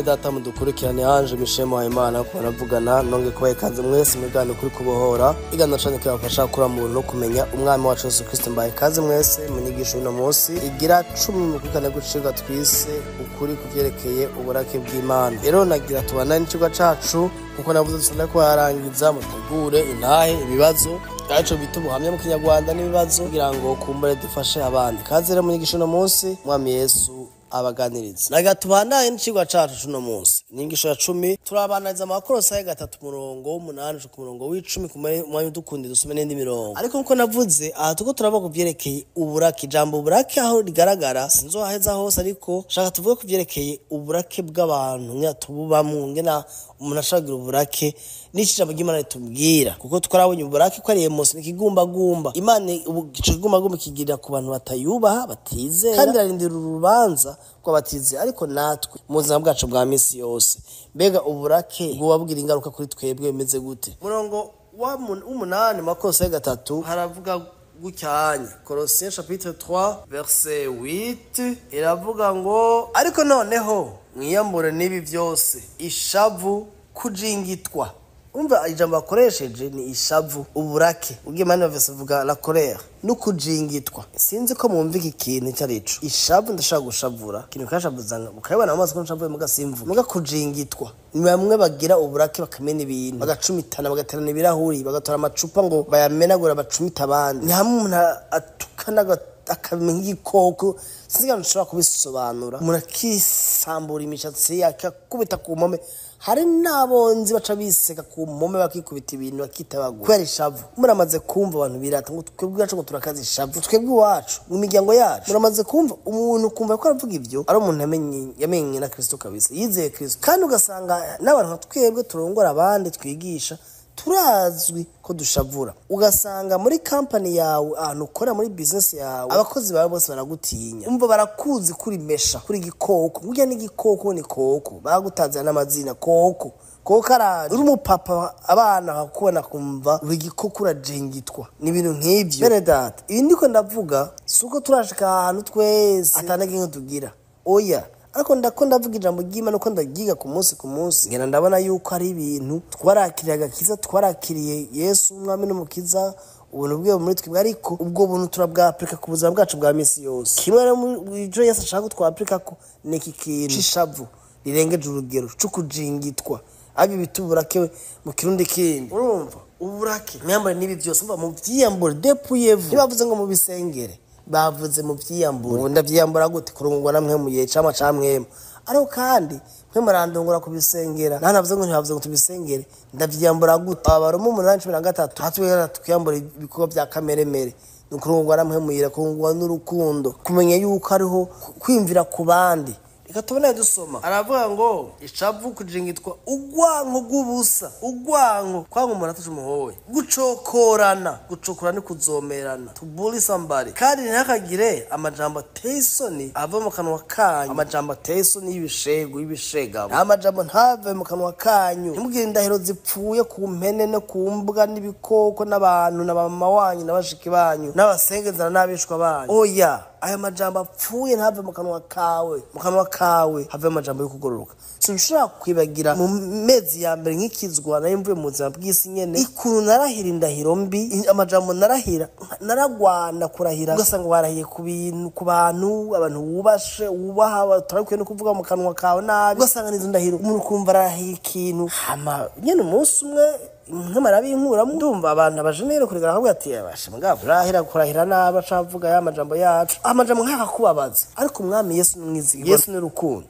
Bene data mudukurikirane, Ange Michel Muhayimana ko baravugana nonge kubaha ikaze mwese mu biganiro kuri kubohora igana cane kibafasha gukura mu buntu no kumenya umwami wacu Yesu Kristo. Mbaye ikaze mwese mu nyigisho y'uno munsi igira 10 mu kwikana gucibwa twise ukuri kuvyerekeye uburake bw'Imana. Rero nagira tubandanye n'icigwa cacu kuko navuze dusanga ko harangiza mutegure intahe ibibazo arico bita ubuhamya mu Kinyarwanda n'ibibazo kugira ngo kumbure dufashe abandi. Kaze rero mu nyigisho y'uno munsi, mwami Yesu abaganiriza. Naga tubandanye n'icigwa cacu c'uno munsi. Inyigisho ya 10 turabananiza Amakorosayi 3 murongo w'8 ku murongo w'10 ku mwanya dukundi dusome n'indi mirongo. Ariko nkuko navuze aha tuko turavuga kuvyerekeye uburake, ijambo uburake aho rigaragara sinzoheza hose, ariko shaka tuvuge kuvyerekeye uburake bw'abantu ngena tububamwo, ngena umuntu ashagira uburake n'iki jambo ry'Imana ritubwira, kuko twarabonye uburake ko ari emotion ikigumbagumba. Imana ico kigumbagumba kigirira ku bantu batayubaha, batizera, kandi irarindira urubanza kw'abatize. Ariko natwe mu buzima bwacu bwa misi yose, mbega uburake bwobabwira ingaruka kuri twebwe bimeze gute? Murongo w'umunani Makorosayi 3 haravuga gucyanya. Colossiens chapitre 3 verset 8 iravuga ngo ariko noneho mwiyambure n'ibi byose, ishavu, kujingitwa. Umva ijambo bakoresheje ni ishavu, uburake. Ugiye mani verse vuga la colère no kujingitwa. Sinzi ko mwumva iki kintu icyo arico. Ishavu ndashaka gushavura, ikintu kashavuza ukabibona mu maso ko nshavuye muga simvu. Muga kujingitwa ni bamwe bagira uburake bakamena ibintu, bagacumitana, bagaterana ibirahuri, bagatora amacupa ngo bayamenagura bacumita abandi. Ni hamwe umuntu atukana akamenya igikoko, sinzi ko nshobora kubisobanura. Umuntu akisambura imishatsi akakubita ku mpome. Hari n'abonzi baca biseka ku mpome bakikubita ibintu bakitabagura kubera ishavu. Muramaze kumva abantu birata ngo twebwe iwacu ngo turakaza ishavu, twebwe iwacu mu miryango yacu. Muramaze kumva umuntu kumva ko aravuga ivyo ari umuntu yamenye na Kristo kabisa, yizeye Kristo. Kandi ugasanga n'abantu nka twebwe turongora abandi twigisha turazwi ko dushavura. Ugasanga muri company yawe, ahantu ukora muri business yawe, abakozi bawe bose baragutinya, umva barakuzi kuri mesha, kuri gikoko, burya n'igikoko ni koko, bagutazana n'amazina koko koko araje. Uri umupapa abana bakubona kumva uri igikoko urajingitwa, ni ibintu nk'ivyo. Bene data, ibi ndiko ndavuga si uko turashika ahantu twese atanagingo tugira, oya. Ariko ndako ndavuga ijambo ry'Imana uko ndagiga ku munsi ku munsi, ngenda ndabona yuko ari ibintu twarakiriye agakiza, twarakiriye Yesu umwami n'umukiza, ubuntu bwiwe muri twebwe, ariko ubwo buntu turabwapurika ku buzima bwacu bwa misi yose. Kimwe rero mu ico Yesu ashaka ko twapurika ko ni iki kintu c'ishavu rirengeje urugero, c'ukujingitwa, abi bita uburake mu kirundi kindi. Urumva uburake, mwiyambure n'ibi byose, umva muvyiyambure, dépouillez-vous. Ntibavuze ngo mubisengere, bavuze mu vyiyambure. Ubu ndavyiyambura gute? Kurungwa namwe muye camwa ca mwemu. Ariko kandi mwe murandongora kubisengera, nta navuze ngo ntibavuze ngo tubisengere. Ndavyiyambura gute? Abaroma 8:13 hatubwira twiyambure ibikorwa vya kameremere, ni ukurungwa namwe muyira, kurungwa n'urukundo, kumenya yuko hariho kwiyumvira ku bandi. Reka tubone dusoma. Aravuga ngo ishavu, kujingitwa, ugwanko rw'ubusa, ugwanko kwanga umuntu ataje umuhoye, gucokorana, gucokora ni kuzomerana, to bully somebody. Kandi ntihakagire amajambo ateye isoni ava mu kanwa kanyu, amajambo ateye isoni y'ibishegu y'ibishegabo, amajambo ntave mu kanwa kanyu. Ntimugire indahiro zipfuye ku mpene no ku mbwa n'ibikoko n'abantu na mama wanyu na bashiki banyu n'abasengezana n'abishwa banyu. Oya, aya majambo apfuye ntave mu kanwa kawe, mu kanwa kawe have amajambo yo kugororoka. Sinshobora kwibagira mu mezi ya mbere nkikizwa, nari mvuye mu buzima bw'isi nyene, ikuntu narahira indahiro mbi, amajambo narahira, naragwana kurahira. Ugasanga warahiye ku bintu, ku bantu, abantu wubashe wubaha, batarakwiye no kuvuga mu kanwa kawe nabi. Ugasanga n'izo ndahiro umuntu ukumva arahiye ikintu, hama nyene umunsi umwe nkamara binkuramo, ndumva abantu abajenere kuregera bakavuga ati abashe mugabo urahira kurahira nabi, acavuga ya majambo yacu, amajambo nk'aka kubabaza. Ariko umwami Yesu ni mwiza, Yesu ni urukundo.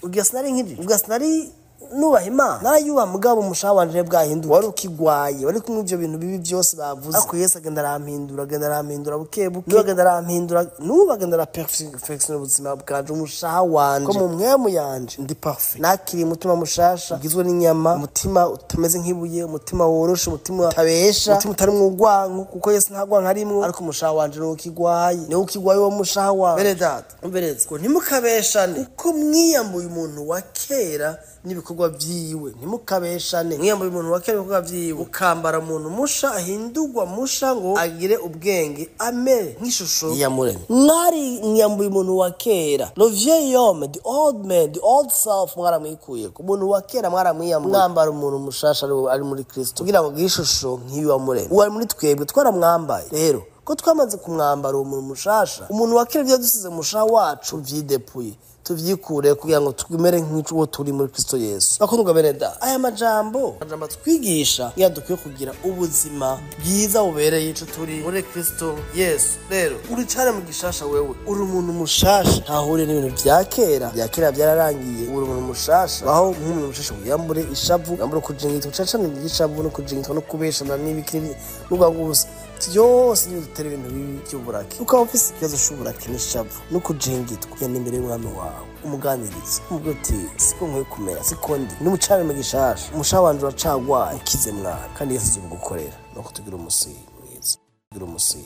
Ubwo sinari nkiri, ubwo sinari nubaha Imana, narayubaha, mugabo umushaha wanje bwahinduka, wari ukigwaye, wari kumwe ivyo bintu bibi byose bavuze. Ariko Yesu agenda arampindura, agenda arampindura buke buke, n'ubu agenda arampindura, n'ubu agenda araperfectionner ubuzima bwanje, umushaha wanje, ko mu mwemu yanje ndi parfait. Nakiriye umutima mushasha ugizwe n'inyama, umutima utameze nk'ibuye, umutima woroshe, umutima utabesha, umutima utarimwo urwanko, kuko Yesu nta rwanko arimwo. Ariko umushaha wanje niwo ukigwaye, niwo ukigwaye uwo mushaha wanje. Bene data, umvereze ngo ntimukabeshane, kuko mwiyambuye umuntu wa kera n'ibikorwa n'ibikorwa vyiwe. Ntimukabeshane, mwiyambuye umuntu wa kera ibikorwa vyiwe, ukambara umuntu musha ahindurwa musha ngo agire ubwenge, amere nk'ishusho y'Iyamuremye. Mwari mwiyambuye umuntu wa kera, le vieil homme, the old man, the old self, mwaramwikuyeko. Umuntu wa kera mwaramwiyambuye, mwambara umuntu mushasha ari muri Kristo, kugira ngo agire ishusho nk'iy'Uwamuremye. Uwo ari muri twebwe twaramwambaye. Rero ko twamaze kumwambara uwo muntu mushasha, umuntu wa kera ibyo dusize musha wacu vyidepuye, tuvyikure kugira ngo twimere nk'uwo turi muri Kristo Yesu. Bakundwa bene da, aya majambo atwigisha iyo dukwiye kugira ubuzima bwiza bubereye ico turi muri Kristo Yesu. Rero uri cane mu gishasha, wewe uri umuntu mushasha, ntahuriye n'ibintu vya kera. Vya kera vyararangiye, uri umuntu mushasha. Baho nk'umuntu mushasha, wiyambure ishavu, wiyambure kujingitwa, cane cane ishavu no kujingitwa no kubeshana n'ibiki n'ubwangu busa byose niyo dutera ibintu bibi by'uburake. Ukaba ufise ikibazo c'uburake n'ishavu no kujingitwa, genda imbere y'umwami wawe, umuganirize, umubwire uti: "Siko nkwiye kumera, siko ndi n'umucane mu gishasha, umushaha wanje uracagwaye, ukize mwana." Kandi Yesu azobugukorera. No kutugira umusi mwiza, kugira umusi.